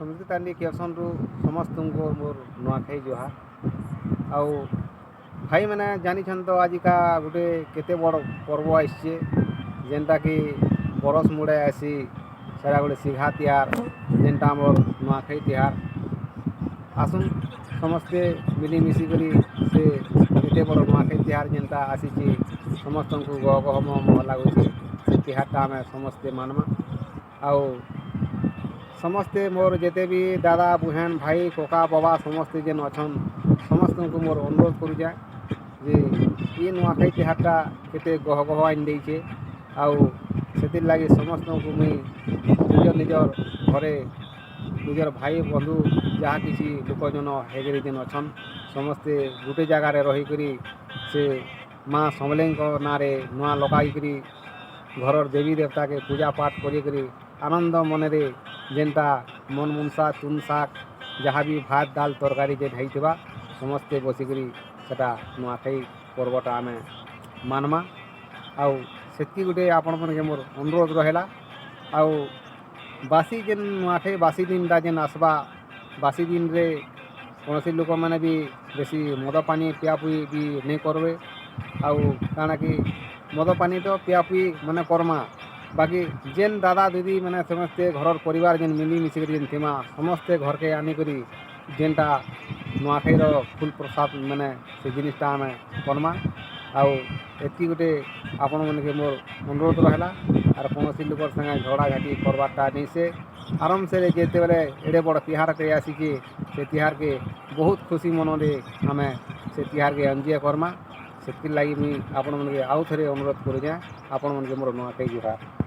ସମୁଦ୍ରୀ ତାଣ୍ଡି କ୍ରିଏସନ୍ରୁ ସମସ୍ତଙ୍କୁ ମୋର୍ ନୂଆଖାଇ ଜୁହାର୍। ଆଉ ଭାଇମାନେ ଜାନିଛନ୍ ତ, ଆଜିକା ଗୁଟେ କେତେ ବଡ଼୍ ପର୍ବ ଆସିଛେ, ଯେନ୍ଟାକି ବରଷ୍ ମୁଡ଼େ ଆଏସି। ସେଟା ଗୋଟେ ସିଘା ତିହାର୍, ଯେନ୍ଟା ଆମର୍ ନୂଆଖାଇ ତିହାର୍। ଆସୁନ୍, ସମସ୍ତେ ମିଲିମିଶିକରି ସେ ଏତେ ବଡ଼ ନୂଆଖାଇ ତିହାର୍ ଯେନ୍ଟା ଆସିଛେ, ସମସ୍ତଙ୍କୁ ଗହ ଗହ ମହ ମହ ଲାଗୁଛେ, ସେ ତିହାର୍ଟା ଆମେ ସମସ୍ତେ ମାନ୍ମା। ଆଉ ସମସ୍ତେ ମୋର୍ ଯେତେ ବି ଦାଦା, ବୁହେନ୍, ଭାଇ, କକା, ବବା ସମସ୍ତେ ଯେନ୍ ଅଛନ୍, ସମସ୍ତଙ୍କୁ ମୋର୍ ଅନୁରୋଧ କରୁଛେଁ ଯେ ଇ ନୂଆଖାଇ ତିହାର୍ଟା କେତେ ଗହ ଗହ ଆନି ଦେଇଛେ। ଆଉ ସେଥିର୍ଲାଗି ସମସ୍ତଙ୍କୁ ମୁଇଁ ନିଜର୍ ନିଜର୍ ଘରେ ନିଜର୍ ଭାଇ ବନ୍ଧୁ ଯାହା କିଛି ଲୋକଜନ ହେଇକରି ଯେନ୍ ଅଛନ୍, ସମସ୍ତେ ଗୁଟେ ଜାଗାରେ ରହିକରି ସେ ମା ସମଲେଇଙ୍କ ନାଁରେ ନୂଆ ଲଗାଇକରି ଘରର୍ ଦେବୀ ଦେବତାକେ ପୂଜା ପାଠ କରିକରି ଆନନ୍ଦ ମନରେ ଯେନ୍ଟା ମନ୍ ମୁନସା ତୁନ୍ ଶାଗ୍ ଯାହା ବି ଭାତ୍, ଦାଲ୍, ତରକାରୀ ଯେନ୍ ହେଇଥିବା, ସମସ୍ତେ ବସିକରି ସେଟା ନୂଆଖାଇ ପର୍ବଟା ଆମେ ମାନ୍ମା। ଆଉ ସେତ୍କି ଗୁଟେ ଆପଣମାନକେ ମୋର୍ ଅନୁରୋଧ ରହେଲା। ଆଉ ବାସି ଯେନ୍ ନୂଆଖାଇ ବାସି ଦିନ୍ଟା ଯେନ୍ ଆସ୍ବା, ବାସି ଦିନ୍ରେ କୌଣସି ଲୋକମାନେ ବି ବେଶୀ ମଦ ପାନି ପିଆପୁଇ ବି ନେଇ କର୍ବେ। ଆଉ କାଣା କି ମଦ ପାନି ତ ପିଆପୁଇ ମାନେ କର୍ମା, ବାକି ଯେନ୍ ଦାଦା ଦିଦି ମାନେ ସମସ୍ତେ ଘରର୍ ପରିବାର ଯେନ୍ ମିଲିମିଶିକରି ଯେନ୍ ଥିମା, ସମସ୍ତେ ଘର୍କେ ଆନିକରି ଯେନ୍ଟା ନୂଆଖାଇର ଫୁଲ୍ ପ୍ରସାଦ ମାନେ ସେ ଜିନିଷ୍ଟା ଆମେ କର୍ମା। ଆଉ ଏତ୍କି ଗୁଟେ ଆପଣମାନକେ ମୋର୍ ଅନୁରୋଧ ରହେଲା। ଆର୍ କୌଣସି ଲୋକର୍ ସାଙ୍ଗେ ଝଗଡ଼ା ଝାଟି କର୍ବାର୍ଟା ନେଇସେ। ଆରାମ୍ସେ ଯେତେବେଲେ ଏଡ଼େ ବଡ଼ ତିହାର୍ଟେ ଆସିଛେ, ସେ ତିହାର୍କେ ବହୁତ ଖୁସି ମନରେ ଆମେ ସେ ତିହାର୍କେ ଏନ୍ଜୟ କର୍ମା। ସେଥିର୍ଲାଗି ମୁଇଁ ଆପଣମାନକେ ଆଉ ଥରେ ଅନୁରୋଧ କରୁଛେଁ। ଆପଣମାନକେ ମୋର୍ ନୂଆଖାଇ ଜୁହାର୍।